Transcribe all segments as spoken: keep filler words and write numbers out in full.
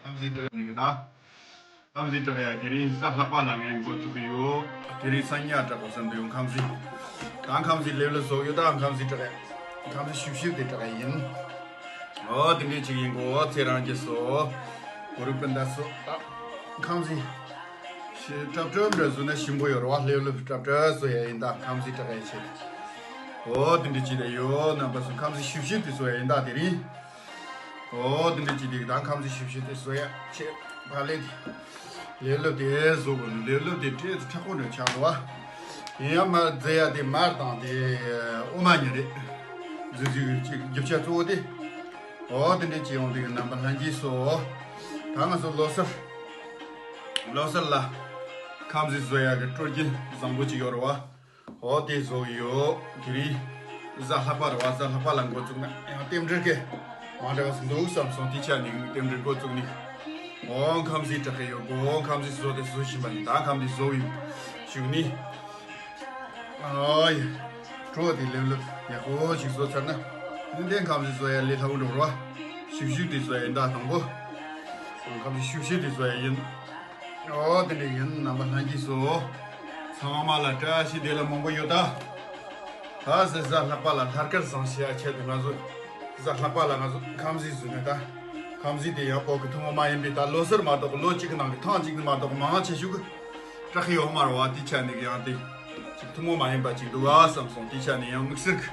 ཁམས་ཟིན་དྲག་ཡ་ཡིན་ད། ཁམས་ཟིན་དྲག་ཡ་དེ་རིང་གཟའ་ལྷག་པ་ལ་ངས་འགོ་བཙུགས་ཀྱི་ཡོད། དེ་རིང་སང་ཉིན་དྲག་པ་བསམ་དུ་ཡོང་ཁམས་ཟིན། ད་ཁམས་ཟིན་ལེབ་ལེབ་བཟོ་ཡོད་ད་ཁམས་ཟིན་དྲག་ཡ། ཁམས་ཟིན་ཤུབ་ཤུབ་དེ་དྲག་ཡ་ཡིན། ཨོ་དེ་འདྲས་ཅིག་ཡིན་གོ་ཚེ་རང་གི་སོ། གོ་རུ་སྤུན་ཟླ་སོ་ད། ཁམས་ཟིན། ཤི་ཀྲབ་ཀྲབ་འདྲ་བཟོས་ན་ཞིམ་པོ་ཡོད་རེད་བ། ལེབ་ལེབ་ཀྲབ་ཀྲབ་བཟོ་ཡ་ཡིན་ད་ཁམས་ཟིན་དྲག་ཡ་ཆེ། ཨོ་དེ་འདྲས་ཅིག་ད་ཡོད་རྣམ་པ་སོ་ཁམས་ཟིན་ཤུབ་ཤུབ་དེ་བཟོ་ཡ་ཡིན་ད་དེ་རིང་། ཨོ་དེ་འདྲ་ཅིག་དེ་ད་ཁམས་ཟིན་ཤུབ་ཤུབ་དེ་བཟོ་ཡ་ཆེ། ཕ་ལེ་དེ། ལེབ་ལེབ་དེ་བཟོ་དགོས་ནི་ལེབ་ལེབ་དེ་སྤྲད་དེ་མཁྲེགས་པོ་འདྲ་ཆགས་འདུག་བ། ཡིན་ཡང་མར་རྫས་ཡ་དེ་མར་དང་དེ་འོ་མ་གཉིས་རེད། རྫས་རྫས་ཀྱི་རྒྱུ་ཆ་གཙོ་བོ་དེ། ཨོ་དེ་འདྲ་ཅིག་ཡོང་དེ་གི་རྣམ་པ་ལྷན་རྒྱས་སོ། ད་ང་ཚོ་ལོ་གསར། ལོ་གསར་ལ། ཁམས་ཟིན་བཟོ་ཡ་གི་སྤྲོ་སྐྱིད་བཟང་པོ་ཅིག་ཡོད་རེད་བ། འོ་དེ་བཟོ་གི་ཡོད། དེ་རིང་གཟའ་ལྷག་པ་རེད་བ། གཟའ་ལྷག་པ་ལ་འགོ་བཙུགས་ན་ཡང་རྟེན་འབྲེལ་གི་མ་འདྲ་བ་ཞིག་འདུག་བསམ་སོང་། དེ་ཆ་ནས་རྟེན་འབྲེལ་འགོ་བཙུགས་ནི། འོ་ཁམས་ཟིན་དྲག་གི་ཡོད་གོ། ཁམས་ཟིན་བཟོ་དེ་བཟོ་བཞིན་པ་ཡིན་ད་ཁམས་ཟིན་བཟོ་གི་ཡོད་ཞུ་ནི། ཨོ་ཡ། གྲོ་དེ་ལེབ་ལེབ་ཡག་པོ་ཞིག་བཟོ་ཚར་ན། ནི་དེ་ཁམས་ཟིན་བཟོ་ཡ་ལས་སླ་བོ་འགྲོ་རེད་བ། ཤུབ་ཤུབ་དེ་བཟོ་ཡ་ཡིན་ད་དང་པོ། ཁམས་ཟིན་ཤུབ་ཤུབ་དེ་བཟོ་ཡ་ཡིན། ཨོ་དེ་འདྲ་ཡིན་རྣམ་པ་ལྷན་རྒྱས་སོ། ཚང་མ་ལ་བཀྲ་ཤིས་བདེ་ལེགས་མང་པོ་ཡོད་ད། ད་ཟེར་གཟའ་ལྷག་པ་ལ་ལྷག་དཀར་བཟང་ཞེས་ཡ་ཆེད་དུ་ང་ཚོ་གཟའ་ལྷག་པ་ལ་ང་ཚོ་ཁམས་ཟིན་བཟོས་ནས་ད། ཁམས་ཟིན་དེ་ཡང་བོད་ཀྱི་ཐུན་མོང་མ་ཡིན་པའི་ད་ལོ་གསར་མ་གཏོགས་ལོ་གཅིག་གི་ནང་གི་ཐེངས་གཅིག་ནི་མ་གཏོགས་མང་ཆེ་ཤོས་ཀྱི་སྐྲག་གི་ཡོད་མ་རེད་བ། དེ་ཆ་ནས་ཀྱི་ཡང་དེ་ཅིག་ཐུན་མོང་མ་ཡིན་པ་ཅིག་འདུག་ཨ་བསམ་སོང་། དེ་ཆ་ནས་ཡང་དམིགས་བསལ་གྱི་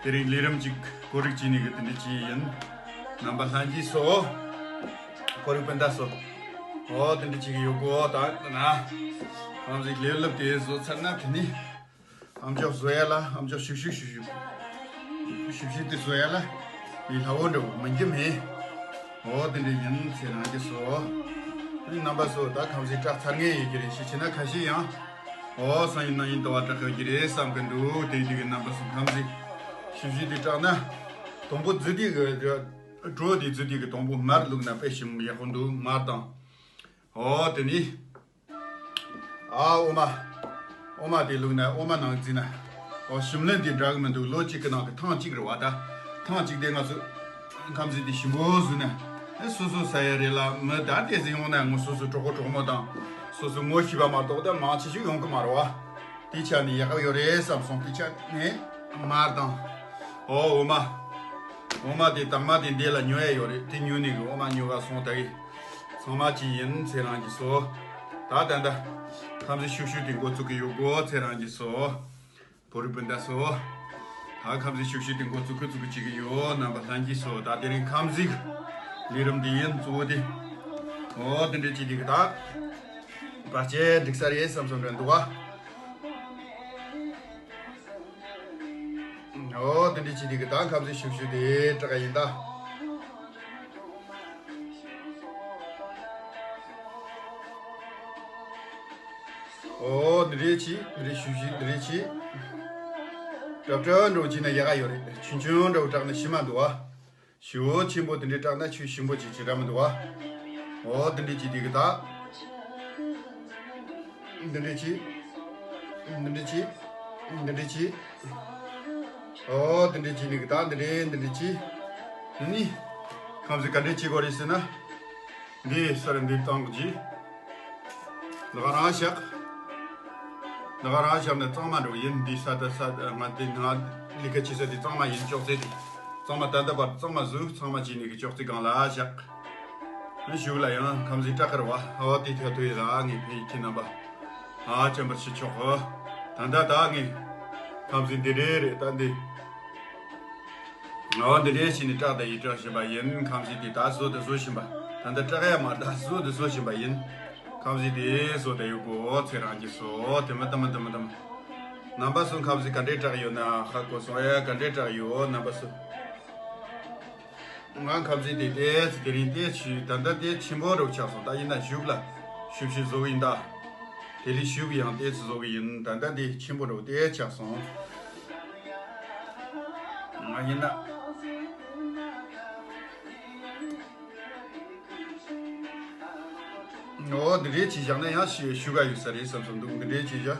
དེ་རིང་ལས་རིམ་ཅིག་གོ་རིག་བྱས་ནས་ཀྱི་དེ་འདྲ་ཅིག་ཡིན། རྣམ་པ་ལྷན་རྒྱས་སོ། ཁོར་ཡུག་སྤུན་ཟླ་སོ། འོ་དེ་འདྲ་ཅིག་ཡོད་གོ་ད་ན། ཁམས་ཟིན་ལེབ་ལེབ་དེ་བཟོ་ཚར་ན་དེ་ནི། ཨམ་ཅོག་བཟོ་ཡ་ལ་ཨམ་ཅོག་ཤུག་ཤུག་ཤུག་ཤུག་ཤུག་ཤུག་དེ་བཟོ་ཡ་ལ་མི་སླ་བོ་འདྲ་བོ་མིན་གྱི་མེད། འོ་དེ་འདྲ་ཡིན་ཚེ་རང་གི་སོ། རྣམ་པ་སོ་ད་ཁམས་ཟིན་སྐྲག་ཚར་ངེས་ཡོད་ཀྱི་རེད། ཤི་ཆེ་ན་ཁ་ཤས་ཡང་། འོ་སང་ཉིན་གནངས་ཉིན་དུ་བ་སྐྲག་ཡོད་ཀྱི་རེད་བསམ་གི་འདུག་དེ་དུས་ཀྱི་རྣམ་པ་སོ་ཁམས་ཟིན་ཤུག་ཤུག་དེ་སྐྲག་ན། དང་པོ་རྫི་དུས་ཀྱི་གྲོ་དེ་རྫི་དུས་ཀྱི་དང་པོ་མར་བླུགས་ན་དཔེ་ཞིམ་ཡག་པོ་འདུག་མར་དང་། འོ་དེ་ནི། ཨ་འོ་མ། འོ་མ་དེ་བླུགས་ན་འོ་མ་ནང་བརྫིས་ན། འོ་ཞིམ་ལན་དེ་འདྲ་གི་མི་འདུག་ལོ་གཅིག་གི་ནང་གི་ཐེངས་གཅིག་རེད་བ་ད། ཐེངས་གཅིག་དེ་ང་ཚོ་ཁམས་ཟིན་དེ་ཞིམ་པོ་བཟོས་ན། ཨེ་སོ་སོ་ཟ་ཡ་རེད་ལ་མི་ད་ལྟས་ཟིན་ཡོང་ན་ངོ་སོ་སོ་གྲོགས་པོ་གྲོགས་མོ་དང་། སོ་སོ་ངོ་ཤེས་པ་མ་གཏོགས་ད་མང་ཆེ་ཤོས་ཡོང་གི་མ་རེད་བ། དེ་ཆ་ནས་ཡག་ག་ཡོད་རེད་བསམ་སོང་། དེ་ཆ་ནས་མར་དང་། འོ་འོ་མ། འོ་མ་དེ་དྭངས་མ་དེ་འདི་ལ་ཉོ་ཡ་ཡོད་རེད། དེ་ཉོས་ནས་གི་འོ་མ་ཉོ་ག་སོང་ད་གི་ཚང་མ་ཅི་ཡིན་ཚེ་རང་གི་སོ། ད་ད་ད། ཁམས་ཟིན་ཤུག་ཤུག་དེ་འགོ་བཙུགས་ཀྱི་ཡོད་གོ་ཚེ་རང་གི་སོ། བོ་རི་སྤུན་ཟླ་སོ། ད་ཁམས་ཟིན་ཤུག་ཤུག་དེ་འགོ་བཙུགས་ཀྱི་བཙུགས་ཀྱི་བྱེད་ཀྱི་ཡོད་རྣམ་པ་ལྷན་རྒྱས་སོ། ད་དེ་རིང་ཁམས་ཟིན་ལས་རིམ་འདི་ཡིན་གཙོ་བོ་དེ། འོ་དེ་འདྲ་ཅིག་དེ་གི་ད། བར་ཆད་འགྲིག་ས་རེད་བསམ་སོང་འདྲ་འདུག་ཨ། འོ་དེ་འདྲ་ཅིག་དེ་གི་ད་ཁམས་ཟིན་ཤུག་ཤུག་དེ་སྐྲག་ཡིན་ད། འོ་འདི་རེད་ཅི་འདི་རེད་ཤུག་ཤུག་འདི་རེད་ཅི། སྐྲག་སྐྲག་འདྲ་བོ་བྱས་ན་ཡག་ག་ཡོད་རེད། ཆུང་ཆུང་འདྲ་བོ་སྐྲག་ན་ཞིམ་མ་འདུག་ཨ། ཞེ་པོ་ཆེན་པོ་དེ་འདྲའི་སྐྲག་ན་ཆུ་ཞིམ་པོ་ཅིག་ཅིག་ར་མི་འདུག་བ། འོ་དེ་འདྲའི་ཅིག་དེ་གི་ད། འདི་འདྲའི་ཅིག་འདི་འདྲའི་ཅིག་འདི་འདྲའི་ཅིག་འོ་དེ་འདྲའི་ཅིག་ནི་གི་ད་འདི་འདྲའི་འདི་འདྲའི་ཅིག་ནི། ཁམས་ཟིན་ག་འདྲའི་ཅིག་གོ་རེད་ཟེར་ན། འདི་ས་ར་འདི་བཏང་གི་ཅིག་ད་ག་རང་བཞག་ད་ག་རང་བཞག་ན་གཙང་མ་འགྲོ་ཡིན། འདི་ས་ད་ས་ང་འདི་ང་ལི་ཁ་ཆི་ས་འདི་གཙང་མ་ཡིན། ཅོག་ཙེ་འདི་གཙང་མ་ད་ལྟ་བར་གཙང་མ་བཟོས། ཚང་མ་བྱས་ནས་གི་ཅོག་ཙེ་སྒང་ལ་བཞག་ཨ་གཞུག་ལ་ཡང་ཁམས་ཟིན་སྐྲག་གི་རེད་བ། ཨ་དེ་ཐ་ཐོ་ཡི་ལ་ངས་ཕེ་ཁྱེད་རྣམ་པ་ཨ་བྱམས་པར་ཞུ་ཆོག་གི་ད་ལྟ་ད་ངས་ཁམས་ཟིན་འདི་རེད་རེད་ད་འདི། ཨོ་འདི་འདྲའི་ཞིག་ནི་སྐྲག་དང་ཡི་སྐྲག་བཞིན་པ་ཡིན། ཁམས་ཟིན་དེ་ད་བཟོ་དང་བཟོ་བཞིན་པ། ད་ལྟ་སྐྲག་ཡ་མ་ད་བཟོ་དང་བཟོ་བཞིན་པ་ཡིན། ཁམས་ཟིན་དེ་བཟོ་དང་ཡོད་གོ་ཚེ་རང་གི་བཟོ་དེ་མ་དམ་མ་དམ་མ་དམ། རྣམ་པ་སུ་ཁམས་ཟིན་ག་འདྲའི་སྐྲག་ཡོད་ན་ཧ་གོ་སོང་ཨེ། ག་འདྲའི་སྐྲག་ཡོད་རྣམ་པ་སུ། ང་ཁམས་ཟིན་དེ་ཏེ་ཚི་དེ་རིང་ཏེ་ཆུ་ད་ལྟ་ཏེ་ཆེན་པོ་རུ་ཆགས་སོང་། ད་ཡིན་ན་ཞུགས་ལ་ཞུགས་ཞུགས་བཟོ་གི་ཡིན་ད། དེ་ལས་ཞུགས་ཡང་ཏེ་ཚི་བཟོ་གི་ཡིན། ད་ལྟ་འདི་ཆེན་པོ་རུ་ཏེ་ཆགས་སོང་། ང་ཡིན་ན། འོ་འདི་འདྲའི་ཅིག་བཞག་ན་ཡང་ཞུ་ཞུ་ག་ཡོད་ས་རེད་བསམ་སོང་འདུག་འདི་འདྲའི་ཅིག་བཞག་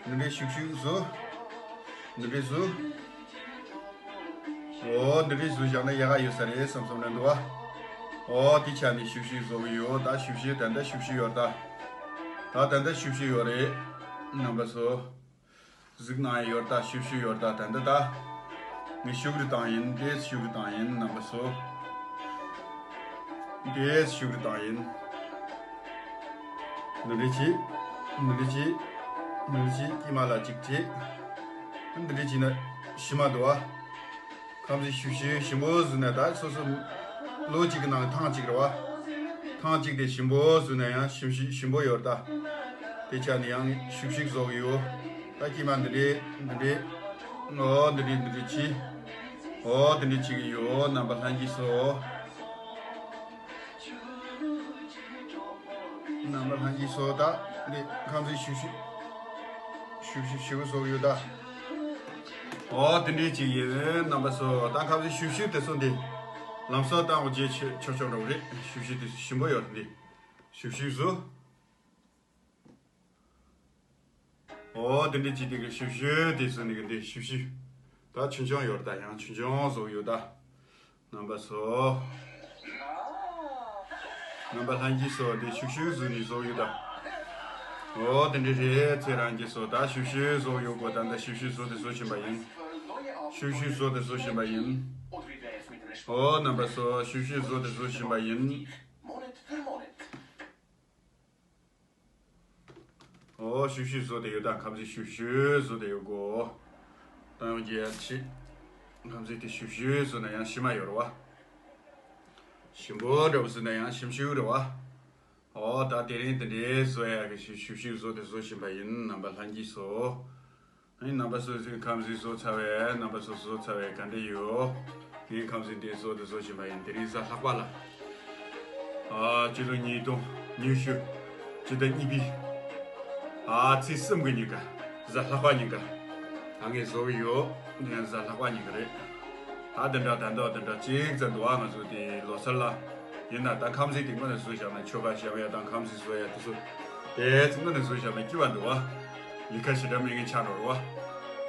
འདི་འདྲའི་ཤུག་ཤུག་བཟོ། འདི་འདྲའི་བཟོ། འོ་འདི་འདྲའི་བཟོ་བཞག་ན་ཡག་ག་ཡོད་ས་རེད་བསམ་བསམ་ན་འདུག་བ། འོ་དེ་ཆ་ནས་ཤུག་ཤུག་བཟོ་གི་ཡོད། ད་ཤུག་ཤུག་ད་ལྟ་ཤུག་ཤུག་ཡོད་ད། ད་ད་ལྟ་ཤུག་ཤུག་ཡོད་རེད། རྣམ་པ་ཚོ། གཟིགས་གནང་ཡོད་ད། ཤུག་ཤུག་ཡོད་ད། ད་འདི་ད། ངས་ཤུག་རི་བཏང་ཡིན། དེས་ཤུག་རི་བཏང་ཡིན། རྣམ་པ་ཚོ། དེས་ཤུག་རི་བཏང་ཡིན། འདི་འདྲ་བྱེད། འདི་འདྲ་བྱེད། འདི་འདྲ་བྱེད། དཀྱིལ་མ་ལ་གཅིག་བྱེད། འདི་འདྲ་བྱེད་ན་ཞིམ་མ་འདུག་བ། ཁམས་ཟས་ཤུག་ཤུག་ཞིམ་པོ་བཟོས་ན་ད་སོ་སོ་ལོ་གཅིག་གི་ནང་ཐེངས་གཅིག་རེད་བ། ཐེངས་གཅིག་དེ་ཞིམ་པོ་བཟོས་ན་ཡང་ཞིམ་ཞིམ་ཞིམ་པོ་ཡོད་ད། དེ་ཆ་ནས་ཡང་ཤུག་ཤུག་བཟོ་གི་ཡོད། ད་དཀྱིལ་མ་འདི་འདྲས་འདི་འདྲས། འོ་འདི་འདྲས་འདི་འདྲས་བྱས། འོ་འདི་འདྲས་བྱེད་ཀྱི་ཡོད། རྣམ་པ་ལྷན་རྒྱས་ཚོ། རྣམ་པ་ལྷན་རྒྱས་ཚོ། ད་འདི་ཁམས་ཟས་ཤུག་ཤུག་ཤུག་ཤུག་ཞིམ་པོ་བཟོ་གི་ཡོད་ད། འོ་དེ་འདྲས་ཅིག་ཡིན། རྣམ་པ་ཚོ། ད་ཁམས་ཟས་ཤུག་ཤུག་དེ་ཚོ་འདི་ལམ་སང་བཏང་བ་བརྗེད་ཆོག་ཆོག་འགྲོ་གི་རེད། ཤུག་ཤུག་དེ་ཚོ་ཞིམ་པོ་ཡོད་རེད། འདི་ཤུག་ཤུག་བཟོ། འོ་དེ་འདྲས་ཅིག་དེ་གི་ཤུག་ཤུག་དེ་ཚོ་འདི་གི་འདི་ཤུག་ཤུག་ད་ཆུང་ཆུང་ཡོད་རེད་ད། ཡང་ཆུང་ཆུང་བཟོ་གི་ཡོད་ད། རྣམ་པ་ཚོ། རྣམ་པ་ལྷན་རྒྱས་ཚོ། འདི་ཤུག་ཤུག་བཟོས་ནས་བཟོ་གི་ཡོད་ད། འོ་དེ་འདྲས་རེད། ཚེ་རང་རྒྱས་ཚོ། ད་ཤུག་ཤུག་བཟོ་ཡོད་གོ། ད་ད་ཤུག་ཤུག་བཟོ་དེ་བཟོ་བཞིན་པ་ཡིན། ཤུག་ཤུག་བཟོ་དེ་བཟོ་བཞིན་པ་ཡིན། འོ་རྣམ་པ་ཚོ། ཤུག་ཤུག་བཟོ་དེ་བཟོ་བཞིན་པ་ཡིན། འོ་ཤུག་ཤུག་བཟོ་དེ་ཡོད་ད། ཁམས་ཟས་ཤུག་ཤུག་བཟོ་དེ་ཡོད་གོ། ད་ཡང་རྒྱས་ཆེ། ཁམས་ཟས་དེ་ཤུག་ཤུག་བཟོ་ན་ཡང་ཞིམ་མ་ཡོད་རེད་བ། ཞིམ་པོ་འདྲ་བོ་བཟོས་ན་ཡང་ཞིམ་ཤུག་རེད་བ། འོ་ད་དེ་རིང་དེ་འདྲའི་བཟོ་ཡག་གི་ཤུག་ཤུག་བཟོ་དེ་བཟོ་བཞིན་པ་ཡིན། རྣམ་པ་ལྷན་རྒྱས་ཚོ། ཨ་ནི་རྣམ་པ་ཚོ་ཁམས་ཟས་བཟོ་ཚར་བས། རྣམ་པ་ཚོ་བཟོ་ཚར་བས་ག་འདྲ་ཡོད། ངས་ཁམས་ཟས་འདི་བཟོ་དེ་བཟོ་བཞིན་པ་ཡིན། དེ་རིང་གཟའ་ལྷག་པ་ལ། ཨ་སྤྱི་ལོ་ཉིས་སྟོང་ཉི་ཤུ་སྤྱི་ཟླ་གཉིས་པའི་ཨ་ཚེས་གསུམ་གི་ཉིན་ཀ། གཟའ་ལྷག་པ་ཉིན་ཀ། ད་ངས་བཟོ་གི་ཡོད། ངས་གཟའ་ལྷག་པ་ཉིན་ཀ་རེད། ད་དེ་འདྲ་ད་འདྲ་དེ་འདྲ་གཅིག་ཙམ་འདུག་བ། ང་ཚོ་དེ་ལོ་གསར་ལ་ཡིན་ན། ད་ཁམས་ཟས་དེ་སྔོན་ནས་བཟོས་བཞག་ན། མཆོད་པ་བཤམ་ཡ་དང་ཁམས་ཟས་བཟོ་ཡ་དེ་ཚོ་དེ་ཚོ་སྔོན་ནས་བཟོས་བཞག་ན་སྐྱིད་པ་འདུག་བ། ལས་ཀ་ཞེ་དྲག་མེད་མཁན་ཆགས་འགྲོ་རེད་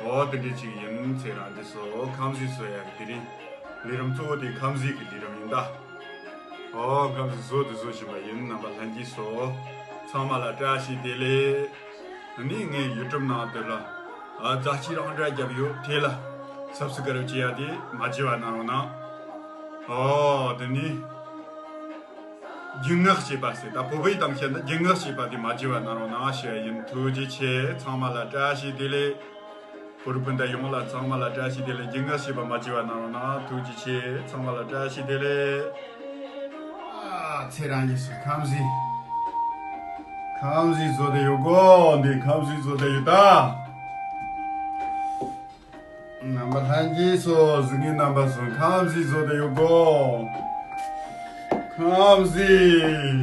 བ། འོ་དེ་འདྲ་ཅིག་ཡིན། ཚེ་རང་རྒྱས་ཚོ། ཁམས་ཟས་བཟོ་ཡ་གི་དེ་རིང་ལས་རིམ་གཙོ་བོ་དེ་ཁམས་ཟས་ཀྱི་ལས་རིམ་ཡིན་ད། འོ་ཁམས་ཟས་བཟོ་དེ་བཟོ་བཞིན་པ་ཡིན། རྣམ་པ་ལྷན་རྒྱས་ཚོ། ཚང་མ་ལ་བཀྲ་ཤིས་བདེ་ལེགས། ཨ་ནི་ངའི་ཡུ་ཊུབ་ནང་དེ་ལ་ཨ་རྩ་ཆེའི་རང་འཇགས་བརྒྱབ་ཡོད། དེ་ལ་སབ་སི་ཀ་རབ་བྱེད་ཡ་དེ་མ་བརྗེད་པ་གནང་རོགས་གནང་། འོ་དེ་ནི། རྒྱུན་མངགས་བྱས་པ་ཟེར། ད་བོད་པའི་གཏམ་བཤད་ན་རྒྱུན་མངགས་བྱས་པ་དེ་མ་བརྗེད་པ་གནང་རོགས་གནང་ཞུ་ཡ་ཡིན། ཐུགས་རྗེ་ཆེ། ཚང་མ་ལ་བཀྲ་ཤིས་བདེ་ལེགས། བོད་རིགས་སྤུན་ཟླ་ཡོངས་ལ་ཚང་མ་ལ་བཀྲ་ཤིས་བདེ་ལེགས། རྒྱུན་མངགས་བྱས་པ་མ་བརྗེད་པ་གནང་རོགས་གནང་། ཐུགས་རྗེ་ཆེ། ཚང་མ་ལ་བཀྲ་ཤིས་བདེ་ལེགས། ཨ་ཚེ་རང་རྒྱས་ཚོ། ཁམས་ཟས། ཁམས་ཟས་བཟོ་དེ་ཡོད་གོ། འདི་ཁམས་ཟས་བཟོ་དེ་ཡོད་ད། རྣམ་པ་ལྷན་རྒྱས་ཚོ། གཟིགས་མཁན་རྣམ་པ་ཚོ། ཁམས་ཟས་བཟོ་དེ་ཡོད་གོ། ཁམས་ཟས།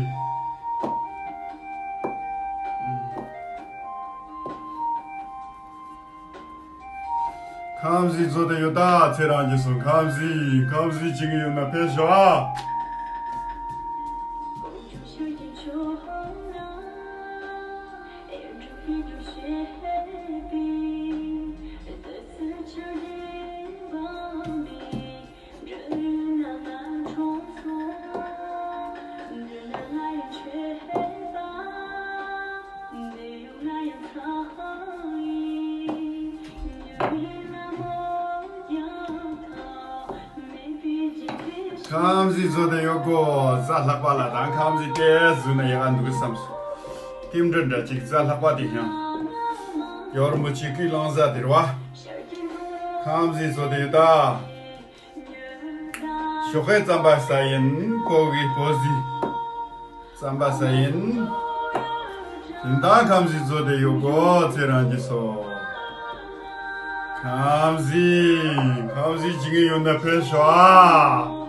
ཁམས་ཟས་བཟོ་དེ་ཡོད་ད། ཚེ་རང་རྒྱས་ཚོ། ཁམས་ཟས། ཁམས་ཟས་བྱེད་མཁན་ཡོད་ན་ཕེབས་ཤོག་ཨ། ཁམས་ཟས་བཟོ་དེ་ཡོད་གོ། གཟའ་ལྷག་པ་ལ་ད་ཁམས་ཟས་དེ་བཟོས་ན་ཡག་ག་འདུག་བསམས་སོང་། རྟེན་འབྲེལ་འདྲ་ཅིག་གཟའ་ལྷག་པ་དེ་ཡང་ཡོར་མོ་ཆེ་ཀུའི་བླང་བཟའ་དེ་རེད་བ། ཁམས་ཟས་བཟོ་དེ་ཡོད་ད། ཞོགས་ཀས་རྩམ་པ་ཟ་ཡིན། ཕོ་གི་ཕོ་ཟས་རྩམ་པ་ཟ་ཡིན། དེ་འདྲ་ཁམས་ཟས་བཟོ་དེ་ཡོད་གོ། ཚེ་རང་རྒྱས་ཚོ། ཁམས་ཟས། ཁམས་ཟས་བྱེད་མཁན་ཡོད་ན་ཕེབས་ཤོག་ཨ།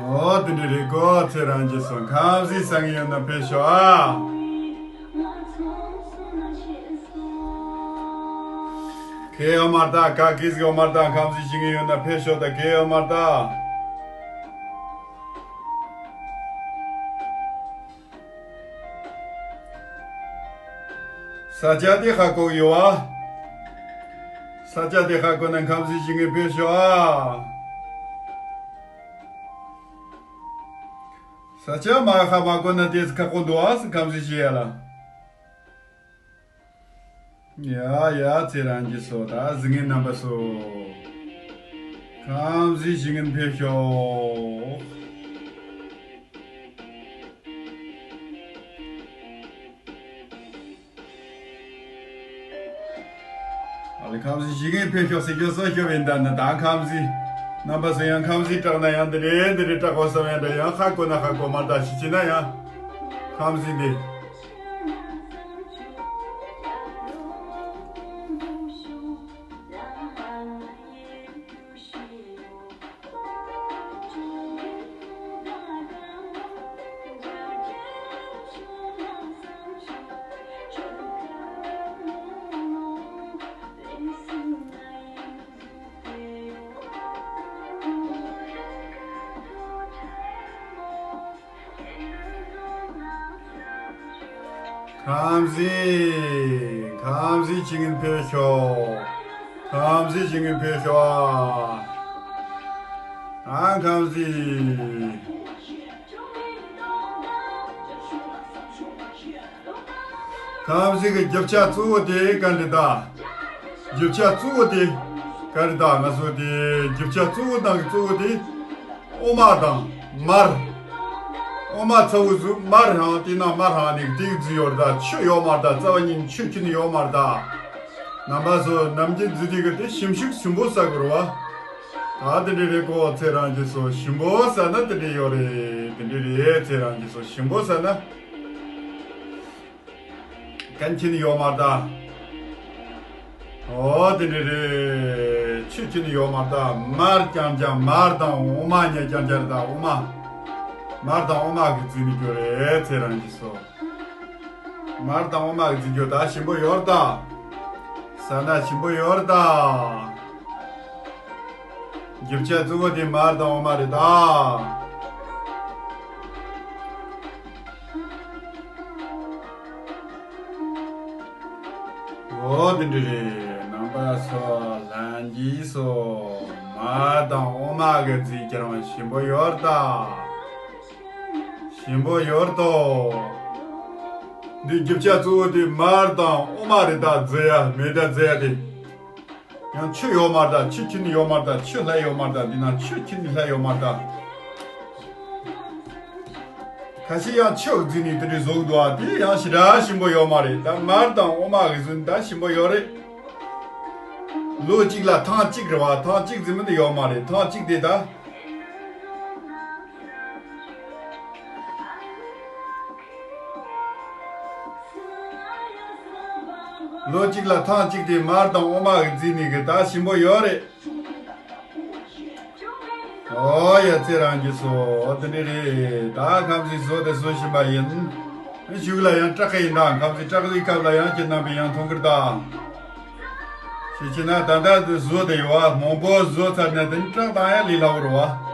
འོ་དེ་འདྲ་རེད་གོ། ཚེ་རང་རྒྱས་ཚོ། ཁམས་ཟས་ཟ་མཁན་ཡོད་ན་ཕེབས་ཤོག་ཨ། གལ་ཡོད་མ་རེད་ད། ག་གེ་ཟིག་ཡོད་མ་རེད་ད། ཁམས་ཟས་བྱེད་མཁན་ཡོད་ན་ཕེབས་ཤོག་ད། གལ་ཡོད་མ་རེད་ད། ས་ཆ་དེ་ཧ་གོ་ཡོད་བ། ས་ཆ་དེ་ཧ་གོ་ན་ཁམས་ཟིག་ཞིག་ངས་ཕེབས་ཤོག་ཨ། ས་ཆ་མ་ཧ་མ་གོ་ན་དེ་ཁ་གོ་འདུག་ཨ། ཁམས་ཟིག་ཞིག་ཡ་ལ། ཡ་ཡ་ཚེ་རང་གི་སོ་ད་གཟིགས་ངན་རྣམ་པ་སོ། ཁམས་ཟིག་ཞིག་ངན་ཕེབས་ཤོག་ཨ་ལེ་ཁམས་ཟིག་ཞིག་ངན་ཕེབས་ཤོག་ཟེར་རྒྱུ་སོ་ཤོ་བིན་ད་ན་ད་ཁམས་ཟིག་རྣམ་པ་སོ་ཡང་ཁམས་ཟིག་སྐྲག་ན་ཡང་འདི་རེད་འདི་རེད་སྐྲག་གོ་བསམ་ཡང་འདྲ་ཡང་ཧ་གོ་ན་ཧ་གོ་མ་ད་ཤི་ཆི་ན་ཡང་ཁམས་ཟིག་འདི། ཁམས་ཟིག་ཁམས་ཟིག་ཅིག་ཕེབས་ཤོག་ཁམས་ཟིག་ཅིག་ཕེབས་ཤོག་ཨ། ཨ་ཁམས་ཟིག་ཁམས་ཟིག་གི་རྒྱུ་ཆ་གཙོ་བོ་དེ་ག་འདྲ་ད། རྒྱུ་ཆ་གཙོ་བོ་དེ་ག་རེ་ད་ང་ཚོ་དེ་རྒྱུ་ཆ་གཙོ་བོ་དང་གི་གཙོ་བོ་དེ། འོ་མ་དང་མར། འོ་མ་ཚ་བོ་ཟུ་མར་ཧང་དེ་ན་མར་ཧང་ནི་དེ་གི་རྫི་ཡོར་ད་ཆུ་ཡོ་མར་ད་རྩ་བ་ཉིད་ཆུ་ཁྱི་ནི་ཡོ་མར་ད། ནམ་པ་ཚོ་ནམ་རྒྱུན་རྫི་དེ་གི་དེ་ཞིམ་ཤུགས་ཞིམ་པོ་ཟ་དགོས་ར་བ། ད་དེ་འདྲ་རེད་གོ་ཚེ་རང་གི་སོ་ཞིམ་པོ་ཟ་ན་དེ་འདྲ་ཡོ་རེད་དེ་འདྲ་རེད་ཚེ་རང་གི་སོ་ཞིམ་པོ་ཟ་ན། ཀན་ཁྱིན་ཡོད་མ་རེད་ད། ཨོ་དེ་འདྲ་རེད། ཆུ་ཁྱིན་ཡོད་མ་རེད་ད། མར་རྐྱང་རྐྱང་མར་དང་འོ་མ་ཉེ་རྐྱང་རྐྱང་རེད་ད། འོ་མ། མར་དང་འོ་མ་གི་རྫི་ནི་རྒྱུ་རེད་ཚེ་རང་གི་སོ། མར་དང་འོ་མ་གི་རྫི་རྒྱུ་ད་ཞིམ་པོ་ཡོད་རེད་ད། ཟ་ན་ཞིམ་པོ་ཡོད་རེད་ད། རྒྱུ་ཆ་གཙོ་བོ་དེ་མར་དང་འོ་མ་རེད་ད། འོ་དེ་འདྲ་རེད། ནང་པ་སོ་ལྷན་རྒྱས་སོ། མར་དང་འོ་མ་གི་རྫི་ཁྱེར་བ་ཞིམ་པོ་ཡོད་རེད་ད། ཞིམ་པོ་ཡོད་རེད་དོ། འདི་རྒྱུ་ཆ་གཙོ་བོ་དེ་མར་དང་འོ་མ་རེད་ད། རྫི་ཡ་མེ་ད་རྫི་ཡ་དེ། ཡང་ཆུ་ཡོད་མ་རེད་ད། ཆུ་ཁྱིམ་ནི་ཡོད་མ་རེད་ད། ཆུ་ལྷ་ཡོད་མ་རེད་ད། འདི་ན་ཆུ་ཁྱིམ་ནི་ལྷ་ཡོད་མ་རེད་ད། ཁ་ཤས་ཡང་ཆུ་རྫི་ནི་དེ་འདྲའི་བཟོ་གི་འདུག་ཨ། དེ་ཡང་ཞེ་དྲག་ཞིམ་པོ་ཡོད་མ་རེད་ད། མར་དང་འོ་མ་གི་བཟོ་ནི་ད་ཞིམ་པོ་ཡོད་རེད། ལོ་གཅིག་ལ་ཐེངས་གཅིག་རེད་བ། ཐེངས་གཅིག་རྫི་མི་འདི་ཡོད་མ་རེད། ཐེངས་གཅིག་དེ་ད། ལོ་གཅིག་ལ་ཐེངས་གཅིག་དེ་མར་དང་འོ་མ་གི་རྫི་ནི་གི་ད་ཞིམ་པོ་ཡོད་རེད། ཨོ་ཡ་ཚེ་རང་གི་སོ། ཨོ་དེ་འདྲ་རེད། ད་ཁམས་ཟིག་བཟོ་དེ་བཟོ་བཞིན་པ་ཡིན། གཞུག་ལ་ཡང་སྐྲག་གི་ཡིན་ད། ཁམས་ཟིག་སྐྲག་གི་སྐབས་ལ་ཡང་ཁྱེད་རྣམ་པས་ཡང་མཐོང་གི་རེད་ད། ཤེས་ཀྱི་ན་ད་ལྟ་དུ་བཟོ་དེ་ཡོད་བ། མང་པོ་བཟོ་ཚར་ནས་དེ་ནི་སྐྲག་དང་ཡང་ལས་སླ་བོ་རེད་བ།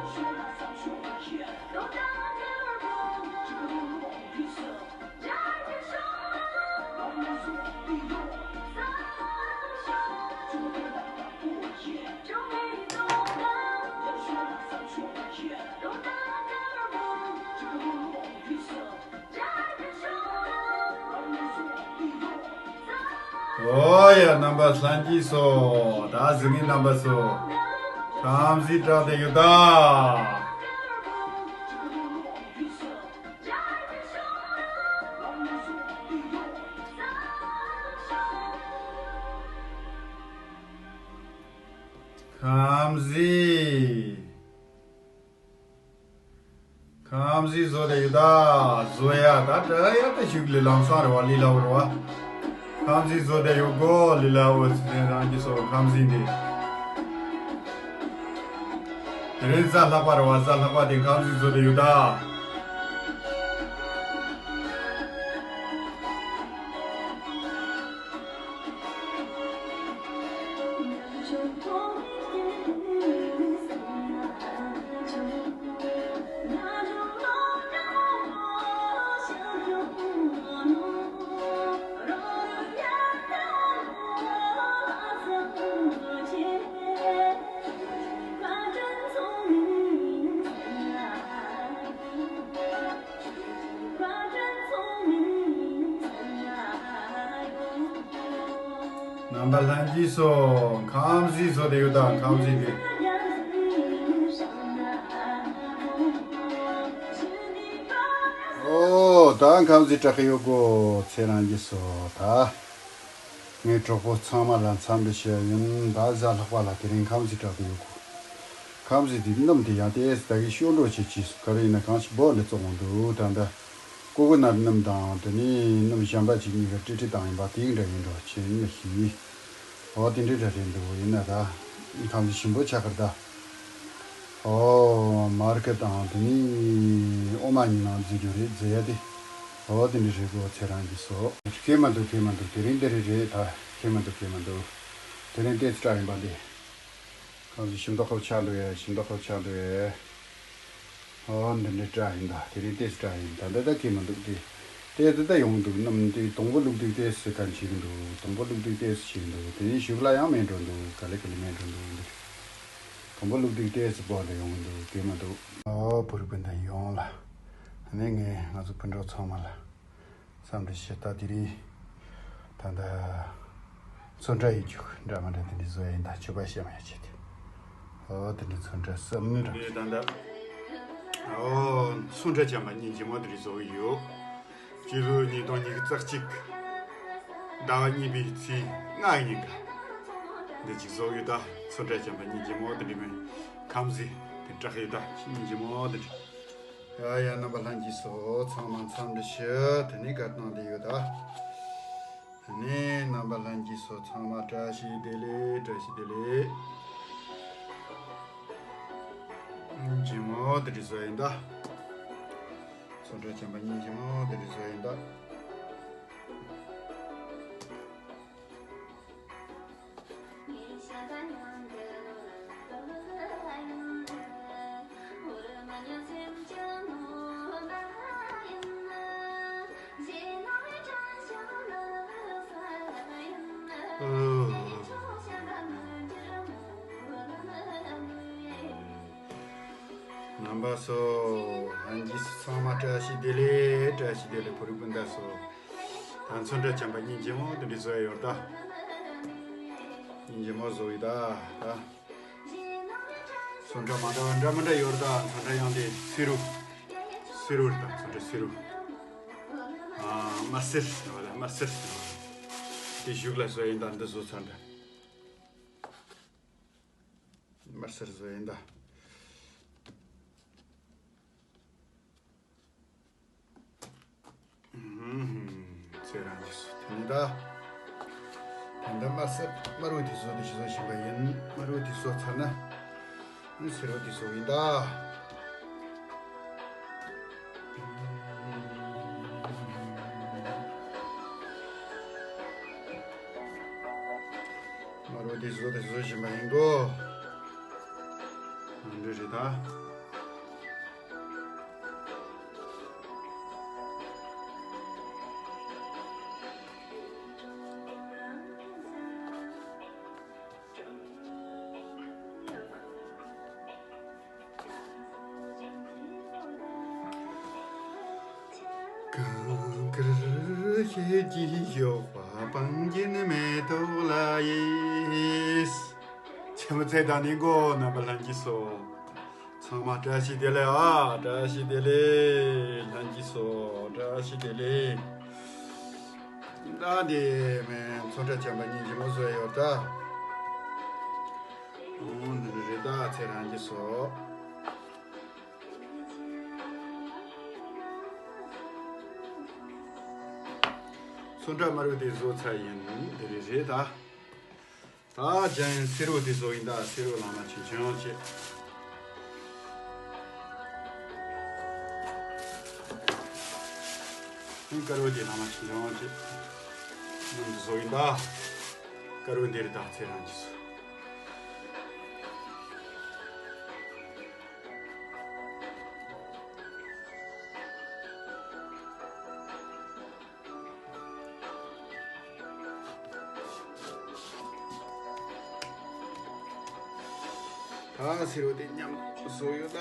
ཨོ་ཡ་རྣམ་པ་ལྷན་རྒྱས་སོ། ད་གཟིགས་མཁན་རྣམ་པ་སོ། ཁམས་ཟིག་སྐྲག་དེ་ཡོད་ད། ཁམས་ཟིག་ཁམས་ཟིག་བཟོ་དེ་ཡོད་ད། བཟོ་ཡ་ད་དྲ་ཡ་ད་ཞུགས་ལས་ལམ་སང་རེད་བ། ལས་སླ་བོ་རེད་བ། ཁམས་ཟིག་བཟོ་དེ་ཡོད་གོ། ལས་སླ་བོ་ཟེར་རང་གི་སོ་ཁམས་ཟིག་འདི། དེ་རིང་གཟའ་ལྷག་པ་རེད་བ། གཟའ་ལྷག་པ་དེ་ཁམས་ཟིག་བཟོ་དེ་ཡོད་ད། ད་ལྷན་རྒྱས་སོ། ཁམས་གཟིགས་སོ། དེ་ཡོད་ད། ཁམས་གཟིགས་དེ། ཨོ་ད་ཁམས་གཟིགས་སྐྲག་གི་ཡོད་གོ། ཚེ་རིང་གིས་སོ་ད། ངའི་གྲོགས་པོ་ཚང་མ་ལ་འཚམས་འདྲི་ཞུ་ཡ་ཡིན། ད་གཟའ་ལྷག་པ་ལ་དེ་རིང་ཁམས་གཟིགས་སྐྲག་གི་ཡོད་གོ། ཁམས་གཟིགས་དེ་སྣུམ་དེ་ཡང་ཏོག་ཙམ་ད་གི་ཤོག་འགྲོ་བྱེད་ཀྱི་སོ། ག་རེ་ཡིན་ན་གང་ཞིག་བོ་འདི་བཙོང་འོང་འདུག་ད་ལྟ་ཀོ་ཀོ་ནཊ་སྣུམ་དང་དེ་ནས་སྣུམ་གཞན་པ་ཅིག་གཉིས་ཀ་ཀྲི་ཀྲི་བཏང་ཡིན་པ་དེ་འདྲ་ཡིན་འགྲོ་ཆེན་མི་ཤེས། ཨོ་དེ་འདྲའི་འདྲ་རེད་འདུག་ཡིན་ན་ད་ཁམས་གཟིགས་ཞིམ་པོ་ཆགས་ཀར་ད། ཨོ་མར་ཁེ་དང་དེ་ནི་ཨོ་མ་གཉིས་ནང་འཛུལ་རྒྱུ་རེད་ཟེར་ཡ་དེ། ཨོ་དེ་འདྲ་རེད་གོ། ཚེ་རིང་གིས་སོ། ཁེ་མ་འདུག་ཁེ་མ་འདུག་དེ་རིང་འདི་རེད་རེད་ད། ཁེ་མ་འདུག་ཁེ་མ་འདུག་དེ་རིང་ཏོག་ཙམ་སྐྲག་ཡིན་པ་འདི། ཁམས་གཟིགས་ཞིམ་མདོག་ཁ་པོ་ཆགས་འདུག་ཡ། ཞིམ་མདོག་ཁ་པོ་ཆགས་འདུག་ཡ། ཨོ་འདི་འདྲའི་སྐྲག་ཡིན་ད། དེ་རིང་ཏོག་ཙམ་སྐྲག་ཡིན་ད། འདི་ད་ཁེ་མ་འདུག་དེ། དེ་འདི་ད་ཡོང་འདུག་སྣུམ་དེ་དང་པོ་བླུགས་དུས་ཏོག་ཙམ་ག་འཆི་གི་འདུག་དང་པོ་བླུགས་དུས་ཏོག་ཙམ་འཆི་གི་འདུག་དེ་ནས་གཞུག་ལ་ཡང་མེད་འགྲོ་འདུག་ག་ལེ་ག་ལེ་མེད་འགྲོ་འདུག་འདི། དང་པོ་བླུགས་དུས་ཏོག་ཙམ་བོ་འདི་ཡོང་གི་འདུག་ཁེ་མ་འདུག་ཨོ་བུ་རུ་སྤུན་ཟླ་ཡོངས་ལ། ཨ་ནི་ངས་ང་ཚོ་སྤུན་གྲོགས་ཚང་མ་ལ། འཚམས་འདྲི་ཞུ། ད་དེ་རིང་ད་ལྟ་ཚོན་ཁྲ་ཡི་རྒྱུགས་འདྲ་མི་འདྲ་དེ་འདྲ་བཟོ་ཡ་ཡིན་ད། མཆོད་པ་བཤམས་ཡ་ཆེད་དུ། ཨོ་དེ་འདྲ་ཚོན་ཁྲ་གསུམ་འདྲ། དེ་ད་ལྟ་ཨོ་ཚོན་ཁྲ་བྱམས་པ་སྙིང་རྗེ་མོ་དེ་འདྲ་བཟོ་གི་ཡོད། སྤྱི་ལོ་ཉིས་སྟོང་ཉི་ཤུ་རྩ་གཅིག་ཟླ་བ་གཉིས་པའི་ཚེས་ལྔ་ཡི་ཉིན་ཀ་འདི་ཅིག་བཟོ་གི་ཡོད་ད། ཚོན་ཁྲ་བྱམས་པ་སྙིང་རྗེ་མོ་དེ་འདྲ་མིན། ཁམས་གཟིགས་དེ་སྐྲག་གི་ཡོད་ད། སྙིང་རྗེ་མོ་དེ་འདྲ། ཡ་ཡ་རྣམ་པ་ལྷན་རྒྱས་སོ། ཚང་མ་འཚམས་འདྲི་ཞུ། དེ་ནས་བཀའ་གནང་བསྡད་ཡོད་ད། དེ་ནས་རྣམ་པ་ལྷན་རྒྱས་སོ། ཚང་མ་བཀྲ་ཤིས་བདེ་ལེགས། བཀྲ་ཤིས་བདེ་ལེགས། ཇི་མོ་དེ་འདྲ་བཟོ་ཡིན་ད། ཚོན་ཁྲ་བྱམས་པ་སྙིང་རྗེ་མོ་དེ་འདྲ་བཟོ་ཡིན་ད། རྣམ་པ་སོ། ལྷན་རྒྱས་སོ། ཚང་མ་བཀྲ་ཤིས་བདེ་ལེགས། བཀྲ་ཤིས་བདེ་ལེགས། བུ་རུ་སྤུན་ཟླ་སོ། ད་ཚོན་ཁྲ་བྱམས་པ་སྙིང་རྗེ་མོ་དེ་འདྲ་བཟོ་ཡ་ཡོད་ད། སྙིང་རྗེ་མོ་བཟོ་ཡི་ད་ད། ཚོན་ཁྲ་མ་འདྲ་བ་འདྲ་མི་འདྲ་ཡོད་ད། ཚོན་ཁྲ་ཡང་དེ་སེར་རུ། སེར་རུ་རེད་ད། ཚོན་ཁྲ་སེར་རུ། ཨ་དམར་སེར་ཟེར་བ་ལ་དམར་སེར་ཟེར་བ་ལ། དེ་གཞུག་ལ་བཟོ་ཡིན་ད། འདི་བཟོ་ཚར་འདྲ། དམར་སེར་བཟོ་ཡིན་ད། ཚེ་རིང་གིས་སོ། དེ་ནས་ད། ད་ལྟ་དམར་སེར་དམར་པོ་དེ་བཟོ་དེ་བཟོ་བཞིན་པ་ཡིན། དམར་པོ་དེ་བཟོ་ཚར་ན། སེར་པོ་དེ་བཟོ་ཡིན་ད། དམར་པོ་དེ་བཟོ་དེ་བཟོ་བཞིན་པ་ཡིན་གོ། འདི་རེད་ད། གངས་དཀར་ཞལ་གྱི་ཞོགས་པ་སྤང་རྒྱན་མེ་ཏོག་ལ་ཡིས། ཆེན་མོ་ཚེ་དང་ནི་མགོ་རྣམ་པ་ལྷན་རྒྱས་སོ། ཚང་མ་བཀྲ་ཤིས་བདེ་ལེགས་ཨ། བཀྲ་ཤིས་བདེ་ལེགས། ལྷན་རྒྱས་སོ། བཀྲ་ཤིས་བདེ་ལེགས། ད་འདི་མེ་ཚོན་ཁྲ་བྱམས་པ་སྙིང་རྗེ་མོ་བཟོ་ཡ་ཡོད་ད། ཨོ་འདི་འདྲ་རེད་ད། ཚེ་རིང་གིས་སོ། ཚོན་ཁྲ་དམར་པོ་དེ་བཟོ་ཚར་ཡིན། འདི་རེད་རེད་ད། ད་ཅན་སེར་པོ་དེ་བཟོ་ཡིན་ད། སེར་པོ་ལང་ལ་ཆུང་ཆུང་བྱེད། དཀར་པོ་དེ་ལང་ལ་ཆུང་ཆུང་བྱེད། སྣུམ་དེ་བཟོ་ཡིན་ད། དཀར་པོ་འདིར་ད་ཚེ་རིང་གིས་སོ། ད་སེར་པོ་དེ་མཉམ་བཟོ་ཡོད་ད།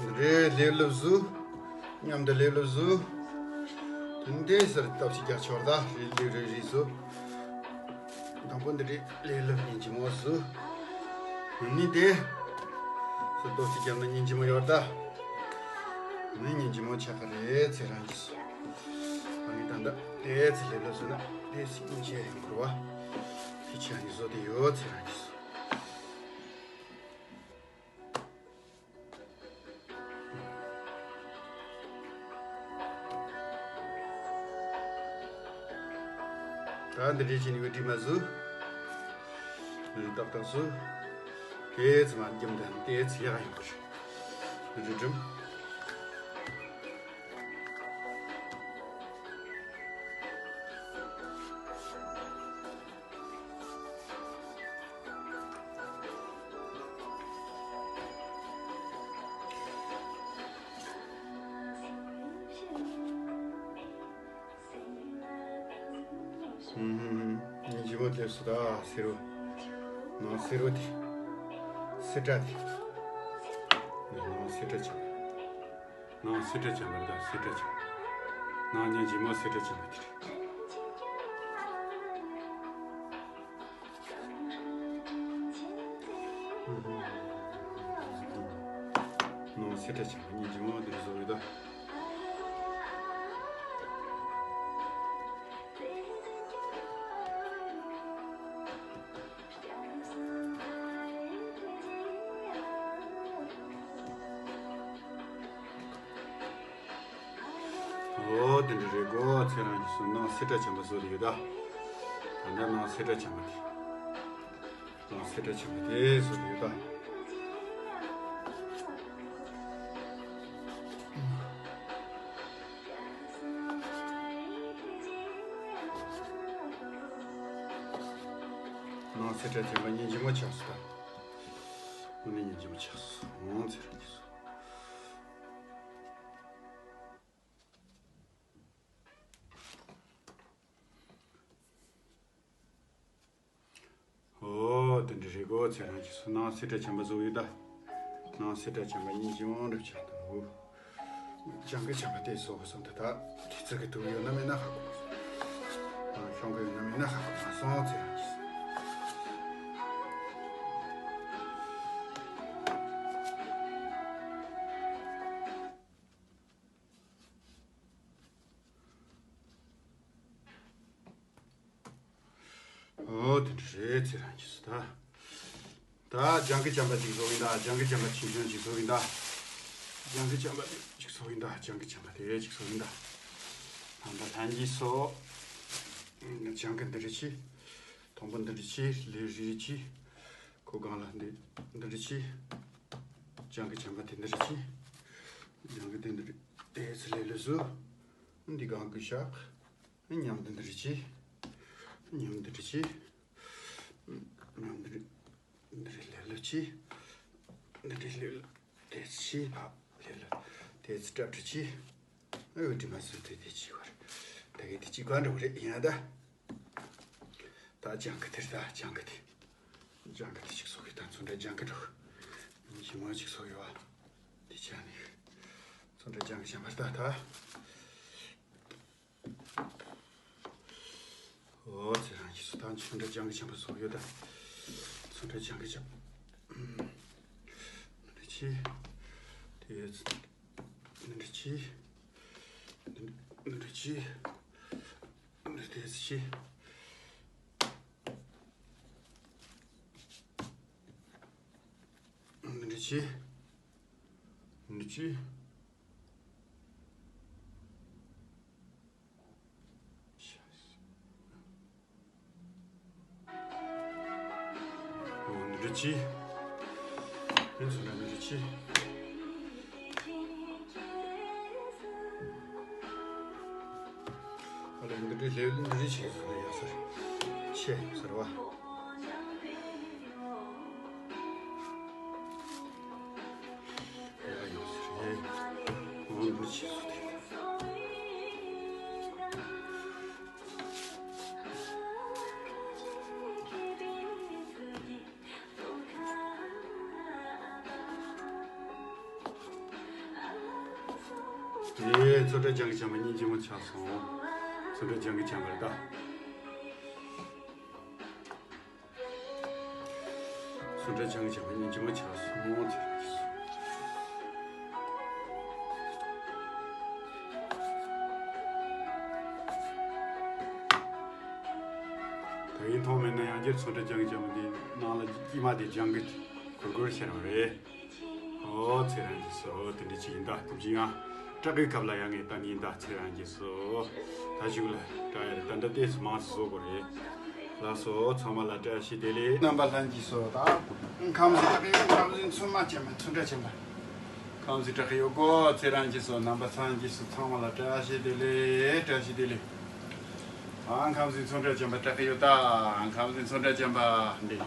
འདི་རེད། ལེབ་ལེབ་བཟོ། མཉམ་དུ་ལེབ་ལེབ་བཟོ། དེ་འདྲའི་སར་སྟབས་ཅིག་རྒྱག་ཆོག་ད་རེ་རེ་རེ་རེ་བཟོ། དང་པོ་འདི་རེད། ལེབ་ལེབ་སྙིང་རྗེ་མོ་བཟོ། ནི་དེ་སུ་སྟོབས་ཅིག་རྒྱབ་ན་སྙིང་རྗེ་མོ་ཡོད་ད། ནི་སྙིང་རྗེ་མོ་ཆགས་ཀྱི་རེད། ཚེ་རིང་གིས་སུ། ཨ་ནི་ད་འདི་དེ་ཚེ་ལེབ་ལེབ་བཟོ་ན་དེ་སྙིང་རྗེ་ཡོང་གི་རེད་བ། དེ་ཆ་ནི་བཟོ་དེ་ཡོད། ཚེ་རིང་གིས་སུ། ད་འདི་འདྲས་བྱས་ནས་འོད་འདྲེས་མ་བཟོས། འདི་འདྲས་ཏག་ཏག་བཟོས། དེ་ཚོ་མར་འཇམ་དང་དེ་ཚོ་ཡག་ཡོང་གི་རེད། འདི་འདྲས་འགྲིམ། ཨུམ། སྙིང་རྗེ་མོ་སླེབས་སོང་ད། སེར་བོ། ནང་སེར་བོ་དེ། སེར་སྐྲ་དེ། ནང་སེར་སྐྲ་ཅན། ནང་སེར་སྐྲ་ཅན་པ་རེད་ད། སེར་སྐྲ་ཅན། ནང་སྙིང་རྗེ་མོ་སེར་སྐྲ་ཅན་པ་དེ་རེད། ནང་སེར་སྐྲ་ཅན་པ་སྙིང་རྗེ་མོ་དེ་རེད་བཟོ་ཡོད་ད། ཨོ་དེ་འདྲ་རེད་གོ། ཚེ་རིང་གིས་སུ་ནང་སེར་སྐྲ་ཅན་པ་བཟོས་ཡོད་ད། ད་ལྟ་ནང་སེར་སྐྲ་ཅན་པ་དེ། ནང་སེར་སྐྲ་ཅན་པ་དེ་བཟོས་ཡོད་ད། ནང་སེར་སྐྲ་ཅན་པ་སྙིང་རྗེ་མོ་ཆགས་སོང་ད། དངོས་གནས་སྙིང་རྗེ་མོ་ཆགས་སོང་། ཚེ་རིང་གིས་སུ། ཨོ་དེ་འདྲ་རེད་གོ། ཚེ་རིང་གིས་སུ་ནང་སེར་སྐྲ་ཅན་པ་བཟོས་ཡོད་ད། ནང་སེར་སྐྲ་ཅན་པ་སྙིང་རྗེ་མོ་འདྲ་ཆགས་འདུག། སྤྱང་ཀི་ཅན་པ་དེ་བཟོ་དགོས་བསམ་འདུག་ད། དེ་ཚོ་གི་དུག་ཡོད་ན་མེད་ན་ཧ་གོ་མ་སོང་། ཨ། ཤོང་གི་ཡོད་ན་མེད་ན་ཧ་གོ་མ་སོང་། ཚེ་རིང་གིས་སུ། ཨོ་དེ་འདྲ་རེད། ཚེ་རིང་གིས་སུ་ད། ད་སྤྱང་ཀི་ཅན་པ་ཅིག་བཟོ་གི་ཡིན་ད། སྤྱང་ཀི་ཅན་པ་ཆུང་ཆུང་ཅིག་བཟོ་གི་ཡིན་ད། སྤྱང་ཀི་ཅན་པ་དེ་ཅིག་བཟོ་གི་ཡིན་ད། སྤྱང་ཀི་ཅན་པ་དེ་ཅིག་བཟོ་གི་ཡིན་ད། ད་ལྟ་ལྷན་རྒྱས་སུ། སྤྱང་ཀི་འདི་འདྲ་བྱས། དང་པོ་འདི་འདྲ་བྱས། ལེབ་རེ་རེ་བྱས། ཁོ་སྒང་ལ་འདི་འདི་འདྲ་བྱས། སྤྱང་ཀི་ཅན་པ་དེ་འདི་འདྲ་བྱས། སྤྱང་ཀི་དེ་འདི་འདྲ་དེ་ཚོ་ལེབ་ལེབ་བཟོས། འདི་སྒང་གི་བཞག་མཉམ་དུ་འདི་འདྲ་བྱས། མཉམ་དུ་འདི་འདྲ་བྱས། མཉམ་དུ་འདི་འདྲ་ལེབ་ལེབ་བྱས། འདི་འདྲ་ལེབ་ལེབ་དེ་བྱས། ཕ་ལེབ་ལེབ་དེ་ཚོ་ཀྲབ་ཀྲུབ་བྱས། ཨ་ཡོ་དྲི་མ་བཟོས་དེ་དེ་བྱས་པ་རེད། ད་གི་དེ་གཅིག་པ་འདྲ་བོ་རེད། ཡིན་ཡང་ད། ད་སྤྱང་ཀི་དེ་རེད་ད། སྤྱང་ཀི་དེ། སྤྱང་ཀི་དེ་ཅིག་བཟོ་གི་ད། ཚོན་ཁྲ་སྤྱང་ཀི་འདྲ་བོ། ཞིམ་མོ་ཅིག་བཟོ་གི་ཡོད་པ། དེ་བྱས་ནས། ཚོན་ཁྲ་སྤྱང་ཀི་གཞན་པ་རེད་ད་ད། ཨོ་ཚེ་རིང་གིས་སུ་ད་ཚོན་ཁྲ་སྤྱང་ཀི་ཅན་པ་བཟོ་ཡོད་ད། ཚོན་ཁྲ་སྤྱང་ཀི་ཅན། འདི་འདྲ་བྱས། དེ་འདི་འདྲ་བྱས། འདི་འདྲ་བྱས། འདི་དེ་བྱས། འདི་འདྲ་བྱས། འདི་འདྲ་བྱས། འོ་འདི་འདྲ་བྱས། ཡིན་ཚོ་ན་འདི་འདྲ་བྱས། ཨ་ལས་འདི་འདྲའི་ལེབ་ལེབ་འདི་འདྲའི་བྱས་ཚོ་ན་ཡག་ས་རེད། ཆེ་ཡོད་ས་རེད་བ། ཡག་ཡོད་ས་རེད། འོ་འདི་འདྲ་བྱས་ཚོ་དེ། དེ་ཚོན་ཁྲ་ལྗང་གི་བྱམས་པ་སྙིང་རྗེ་མོ་ཆགས་སོང་། ཚོན་ཁྲ་ལྗང་གི་བྱམས་པ་རེད་ད། ཚོན་ཁྲ་ལྗང་གི་བྱམས་པ་སྙིང་རྗེ་མོ་ཆགས་སོང་། དེ་རང་གི་སོ། ད་ཡིན་མཐོང་མེད་ན་ཡང་བསྐྱར་ཚོན་ཁྲ་ལྗང་གི་བྱམས་པ་འདི་ནང་ལ་དཀྱིལ་མ་དེ་ལྗང་གི་གུར་གུར་ཤར་བ་རེད། ཨོ་ཚེ་རང་གི་སོ། དེ་འདྲ་ཅིག་ཡིན་ད། ཐུགས་རྗེ་ཆེ། སྐྲག་གི་སྐབས་ལ་ཡང་ངས་བལྟ་ནི་ཡིན་ད། ཚེ་རང་གི་སོ། ད་གཞུག་ལ་སྐྲག་ཡ་རེད། ད་འདྲ་ཏོག་ཙམ་མང་ཙམ་བཟོ་དགོས་རེད། ལགས་སོ། ཚང་མ་ལ་བཀྲ་ཤིས་བདེ་ལེགས། རྣམ་པ་ལྷན་རྒྱས་སོ། ད་ཁམས་སེང་སྐྲག་གི་ཡོད། ཁམས་སེང་ཚོན་མ་ཅན་པ། ཚོན་ཁྲ་ཅན་པ། ཁམས་སེང་སྐྲག་གི་ཡོད་གོ། ཚེ་རང་གི་སོ། རྣམ་པ་ལྷན་རྒྱས་སོ། ཚང་མ་ལ་བཀྲ་ཤིས་བདེ་ལེགས། བཀྲ་ཤིས་བདེ་ལེགས། ཨ། ཁམས་སེང་ཚོན་ཁྲ་ཅན་པ་སྐྲག་གི་ཡོད་ད། ཁམས་སེང་ཚོན་ཁྲ་ཅན་པ་འདི།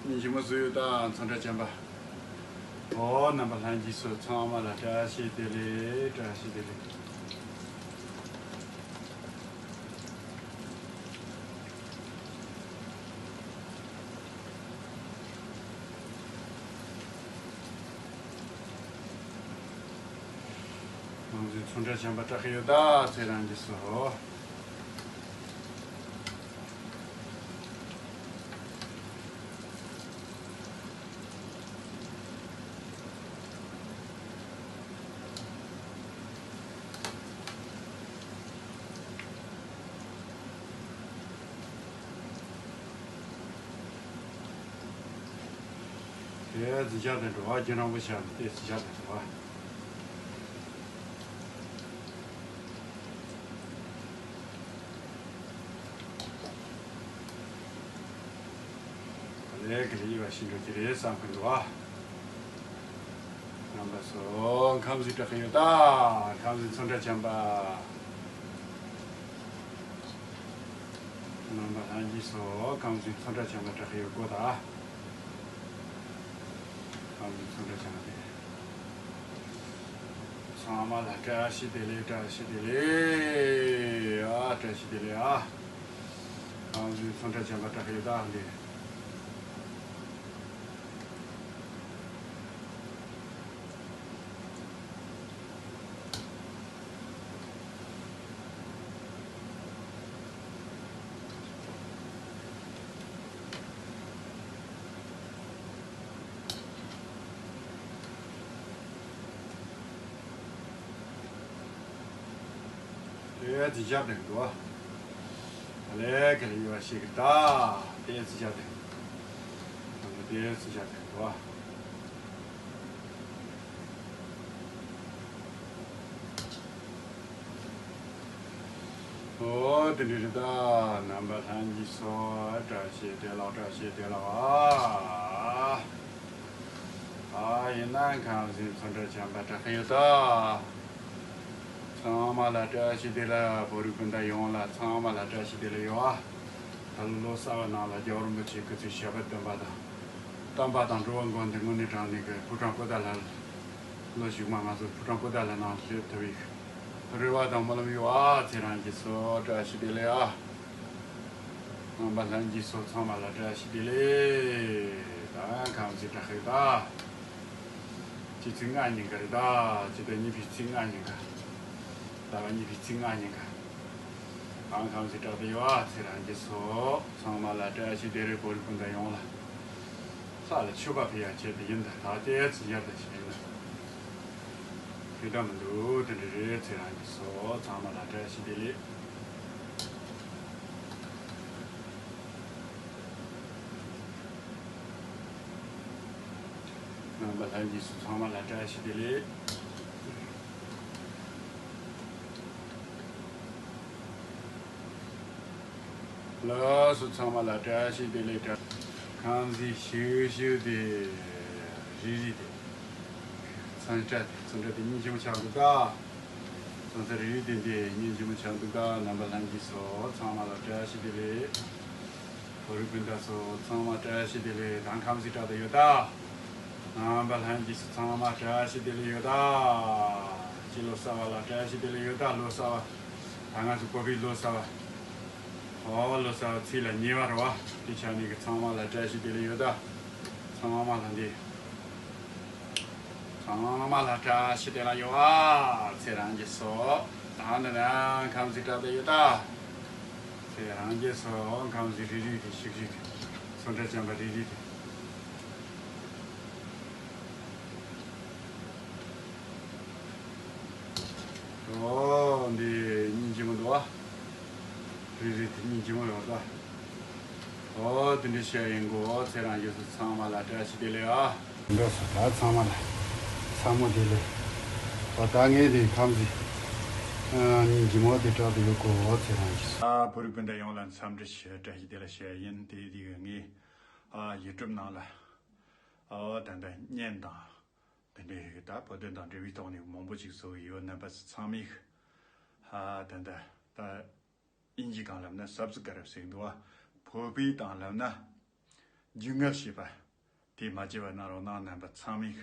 སྙིང་རྗེ་མོ་བཟོས་ཡོད་ད། ཚོན་ཁྲ་ཅན་པ། ཨོ། རྣམ་པ་ལྷན་རྒྱས་སོ། ཚང་མ་ལ་བཀྲ་ཤིས་བདེ་ལེགས། བཀྲ་ཤིས་བདེ་ལེགས། ཁམས་སེང་ཚོན་ཁྲ་ཅན་པ་སྐྲག་གི་ཡོད་ད། ཚེ་རང་གི་སོ། དེ་རྫི་ཆག་དང་འགྲོ་བ་ཁྱེད་རང་པོ་ཆགས་ནས་དེ་རྫི་ཆག་དང་འགྲོ་བ། ལས་ཀྱི་ལས་པ་ཤི་འགྲོ་གི་རེད་བསམ་གི་འདུག་ཨ། རྣམ་པ་ཚོ་ཁམས་སེང་སྐྲག་གི་ཡོད་ད། ཁམས་སེང་ཚོན་ཁྲ་ཅན་པ། རྣམ་པ་ལྷན་རྒྱས་སོ། ཁམས་སེང་ཚོན་ཁྲ་ཅན་པ་སྐྲག་གི་ཡོད་གོ་ད། ཁམས་སེང་ཚོན་ཁྲ་ཅན་པ་དེ། ཚང་མ་ལ་བཀྲ་ཤིས་བདེ་ལེགས། བཀྲ་ཤིས་བདེ་ལེགས། ཨ། བཀྲ་ཤིས་བདེ་ལེགས་ཨ། ཁམས་སེང་ཚོན་ཁྲ་ཅན་པ་སྐྲག་གི་ཡོད་ད་འདི། དེ་རྫི་ཆག་དང་འགྲོ་བ། ལས་ཀྱི་ལས་པ་ཤི་གི་ད། དེ་རྫི་ཆག་དང་། དེ་རྫི་ཆག་དང་འགྲོ་བ། ཨོ། དེ་འདྲ་རེད་ད། རྣམ་པ་ལྷན་རྒྱས་སོ། བཀྲ་ཤིས་བདེ་ལེགས། བཀྲ་ཤིས་བདེ་ལེགས་ཨ། ཨ། ཡིན་ན་ཁམས་སེང་ཚོན་ཁྲ་ཅན་པ་སྐྲག་གི་ཡོད་ད། ཚང་མ་ལ་བཀྲ་ཤིས་བདེ་ལེགས། བོད་རིགས་སྤུན་ཟླ་ཡོངས་ལ་ཚང་མ་ལ་བཀྲ་ཤིས་བདེ་ལེགས་ཡོད་ཨ། ད་ལོ་གསར་བ་ནང་ལ་རྒྱལ་བ་རིན་པོ་ཆེ་སྐུ་ཚེ་ཞབས་པད་བརྟན་པ་དང་། བསྟན་པ་དང་འགྲོ་བ་མགོན་དེ་དངོས་གནས་དྲང་གནས་ཀྱི་ཕོ་བྲང་པོ་ཏ་ལ། ལོ་གཞུག་མ་ང་ཚོ་ཕོ་བྲང་པོ་ཏ་ལ་ནང་སླེབས་ཐུབ་པའི་རེ་བ་དང་སྨོན་ལམ་ཡོད་ཨ། ཚེ་རང་གི་སོ། བཀྲ་ཤིས་བདེ་ལེགས་ཨ། རྣམ་པ་ལྷན་རྒྱས་སོ། ཚང་མ་ལ་བཀྲ་ཤིས་བདེ་ལེགས། ད་ཁམས་སེང་སྐྲག་གི་ཡོད་ད། སྤྱི་ཚེས་ལྔ་ཉིན་ཀ་རེད་ད། སྤྱི་ཟླ་གཉིས་པའི་ཚེས་ལྔ་ཉིན་ཀ། ཟླ་བ་གཉིས་པའི་ཚེས་ལྔ་ཉིན་ཀ། ཨང་། ཁམས་སེང་སྐྲག་གི་ཡོད། ཚེ་རང་གི་སོ། ཚང་མ་ལ་བཀྲ་ཤིས་བདེ་ལེགས། བོད་རིགས་སྤུན་ཟླ་ཡོངས་ལ། ས་ལ་མཆོད་པ་ཕུལ་ཡ་ཆེད་དུ་ཡིན་ད། ད་ལྟའི་ཚེ་ཡར་དུ་ཕྱིན་ན། ཕུལ་ད་མི་འདུག་དེ་འདྲ་རེད། ཚེ་རང་གི་སོ། ཚང་མ་ལ་བཀྲ་ཤིས་བདེ་ལེགས། རྣམ་པ་ལྷན་རྒྱས་སུ་ཚང་མ་ལ་བཀྲ་ཤིས་བདེ་ལེགས། ལགས་སོ། ཚང་མ་ལ་བཀྲ་ཤིས་བདེ་ལེགས། བཀྲ། ཁམས་སེང་ཤིག་ཤིག་དེ། རིལ་རིལ་དེ། ཚོན་ཁྲ་དེ། ཚོན་ཁྲ་དེ་སྙིང་རྗེ་མོ་ཆགས་འདུག་ད། ཚོན་ཁྲ་རིལ་རིལ་དེ་འདི་སྙིང་རྗེ་མོ་ཆགས་འདུག་ད། རྣམ་པ་ལྷན་རྒྱས་སོ། ཚང་མ་ལ་བཀྲ་ཤིས་བདེ་ལེགས། བོད་རིགས་སྤུན་ཟླ་ཚོ་ཚང་མ་བཀྲ་ཤིས་བདེ་ལེགས། ད་ཁམས་སེང་སྐྲག་བསྡད་ཡོད་ད། རྣམ་པ་ལྷན་རྒྱས་སུ་ཚང་མ་བཀྲ་ཤིས་བདེ་ལེགས་ཡོད་ད། སྤྱི་ལོ་གསར་བ་ལ་བཀྲ་ཤིས་བདེ་ལེགས་ཡོད་ད། ལོ་གསར་བ། ད་ང་ཚོ་བོད་པའི་ལོ་གསར་བ། ཨོ། ལོ་གསར་བ་ཚེས་ལ་ཉེ་བ་རེད་བ། དེ་ཆ་ནས་གི་ཚང་མ་ལ་བཀྲ་ཤིས་བདེ་ལེགས་ཡོད་ད། ཚང་མ་ལ་འདི། ཚང་མ་ལ་བཀྲ་ཤིས་བདེ་ལེགས་ཡོད་ཨ། ཚེ་རང་རྒྱལ་སོ། ད་ནི་ན་ཁམས་ཟིག་བཀྲ་བདེ་ཡོད་ད། ཚེ་རང་རྒྱལ་སོ། ཁམས་ཟིག་རི་རི་དེ་ཤིག་རི་དེ། སོ་འདྲ་ཅན་པ་རི་རི་དེ། ཨོ་འདི་སྙིང་རྗེ་མོ་འདུག་ཨ། རི་རི་དེ་སྙིང་རྗེ་མོ་ཡོད་ད། ཨོ་དེ་འདྲ་བཤད་ཡིན་གོ། ཚེ་རང་རྒྱལ་སོ། ཚང་མ་ལ་བཀྲ་ཤིས་བདེ་ལེགས་ཨ། འགྲོ་སོ། ད་ཚང་མ་ལ། ཚང་མ་བདེ་ལེགས། ཨོ་ད་ངས་དེ་ཁམས་ཟིག་ཨ་སྙིང་རྗེ་མོ་དེ་བཀྲ་བདེ་ཡོད་གོ། ཚེ་རང་རྒྱལ་སོ། ཨ་བོད་རིགས་སྤུན་ཟླ་ཡོངས་ལ་འཚམས་འདྲི་ཞུ། བཀྲ་ཤིས་བདེ་ལེགས་ཞུ་ཡིན། དེ་དེ་གི་ངས་ཨ་ཡུ་ཊུབ་ནང་ལ་ཨོ་ད་ལྟ་བརྙན་དང་དེ་འདྲའི་ད་བོད་དོན་དང་འབྲེལ་བའི་ཐོག་ནས་མང་པོ་ཅིག་བཟོ་གི་ཡོད། རྣམ་པ་ཚོ་ཚང་མས་ཨ་ད་ལྟ་ད་དབྱིན་ཇི་སྒང་ལབ་ན་སབ་སི་ཀ་རབ་ཟེར་གི་འདུག་བ། བོད་པའི་སྟེང་ལབ་ན་རྒྱུས་མངའ་བྱས་པ་དེ་མ་བརྗེད་པ་གནང་རོགས་གནང་། རྣམ་པ་ཚང་མས་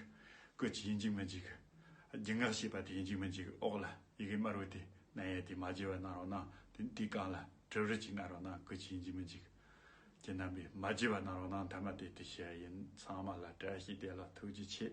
སྐུ་མཁྱེན། ཡིན་གཅིག་མིན་གཅིག་རྒྱུས་མངའ་བྱས་པ་དེ་ཡིན་གཅིག་མིན་གཅིག་འོག་ལ་ཡི་གེ་དམར་བོ་དེ་མནན་ཡས་དེ་མ་བརྗེད་པ་གནང་རོགས་གནང་། དེ་དེའི་སྒང་ལ་དྲིལ་བུ་གཅིག་མནན་རོགས་གནང་། སྐུ་མཁྱེན། ཡིན་གཅིག་མིན་གཅིག་ཁྱེད་རྣམ་པས་མ་བརྗེད་པ་གནང་རོགས་གནང་། མཐའ་མ་དེ་དེ་བཤད་ཡིན། ཚང་མ་ལ་བཀྲ་ཤིས་བདེ་ལེགས། ཐུགས་རྗེ་ཆེ།